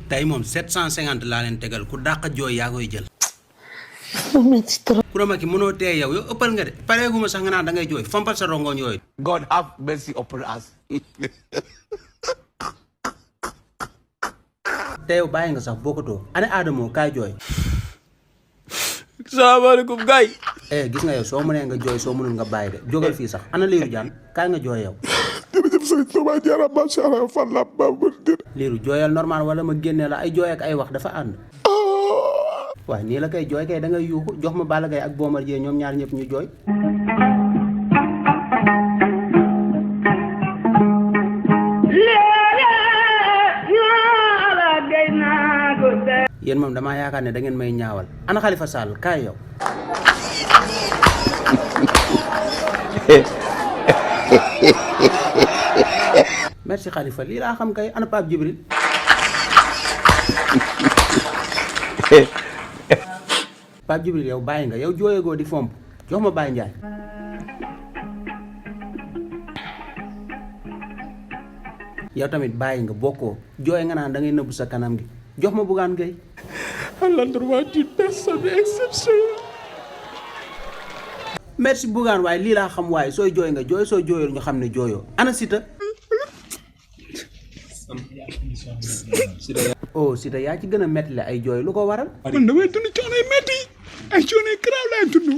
tey moom 750 laa leen tegal ku dàq jooy yaa koy jël. Coura Macky mënoo tee yow ëppal nga de pareeguma sax nga naan da ngay jooy fompal sa rongoñ yooyu. God have mercy upon us. te yow bàyyi nga sax bokkatoo ane Adamo kaay jooy. salaamaaleykum gars yi. gis nga yow soo mënee nga jooy soo mënul nga bàyyi de jógal fii sax ana Lirou Diane kaay nga jooy yow. jërëjëf sëñ Touba Diarra macha allah fan la ba Lirou jooyal normal wala ma génnee la ay jooy ak ay wax dafa ànd. waaye nii la koy jooy kay da ngay yuuxu jox ma Balla Gaye ak Bombardier ñoom ñaar ñëpp ñu jooy. yéen moom damaa yaakaar ne da ngeen may ñaawal ana Khalifa Sall kaay yow. merci Khalifa lii laa xam kay ana Pape Djibril. Pape Djibril yow bàyyi nga yow jooyegoo di fomp jox ma Baye Ndiaye. yow tamit bàyyi nga bokkoo jooy nga naan da ngay nëbbu sa kanam gi jox ma Bougane Gueye. à l'endroit d'une personne exceptionnelle. merci Bougane waaye lii laa xam waaye sooy jooy nga jooy soo jooyul ñu xam ne jooyoo ana Siteu. oh Siteu yaa ci gën a métti la ay jooy lu ko waral. man damay dund coono yu métti ay coono yu garaaw laay dund.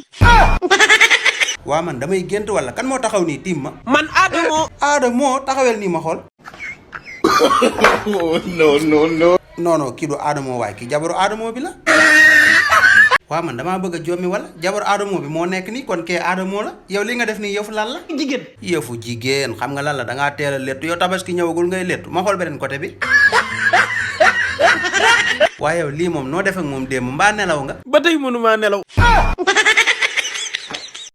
waa man damay gént wala kan moo taxaw nii tiim ma. man Adamo taxawel nii ma xool. non kii du Adamo waaye kii jabaru Adamo bi la. waaw man damaa bëgg a jommi wala jabaru Adamo bi moo nekk nii kon kee Adamo la yow li nga def nii yëfu lan la. jigéen. yëfu jigéen xam nga lan la dangaa teel a léttu yow tabaski ñëwagul ngay léttu ma xool beneen côté bi. waaye yow lii moom noo def ak moom démb mbaa nelaw nga. ba tey mënumaa nelaw.